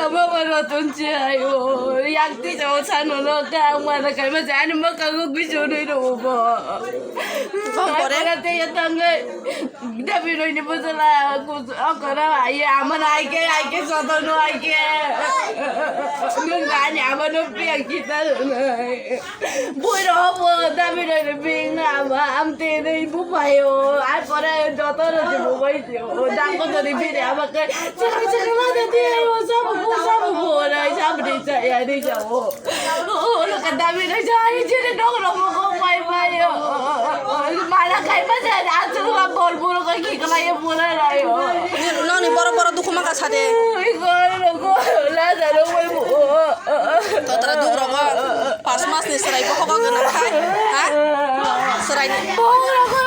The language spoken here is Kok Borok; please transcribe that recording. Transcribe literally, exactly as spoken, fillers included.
Mama rotun se ayo, yang ti jauh sana lo ka, mana kai ma jani ma kago bisu doi do bo. Bang kore? Mana te ya tanggai. Dabi roi ni bujala, kus-, okora aye, amana aike, aike soto no aike. Nung gani amano piang kita. Bui ro bo, dabi roi ni bing ama, am te ni bu payo, ai pore joto ro ti bu bai ti o, dang ko to ni bire ama ke, chakang chakang la de ti o, sabu bu, sabu bu, na, sabu ni cha ya ni cha o. O, lo ka dabi roi cha, ai jere dong ro mo ko bai bai o. Mala kai ma cha, a chu la bol bol ko ki kala ye bol ra yo. Nini boro boro dukhu ma ka sa de. Oi, ko ro ko, la da ro bai bu. To tara duk rogo, pas mas ni serai bokhok o gwnang khai, ha? Serai ni. Bokhok rogo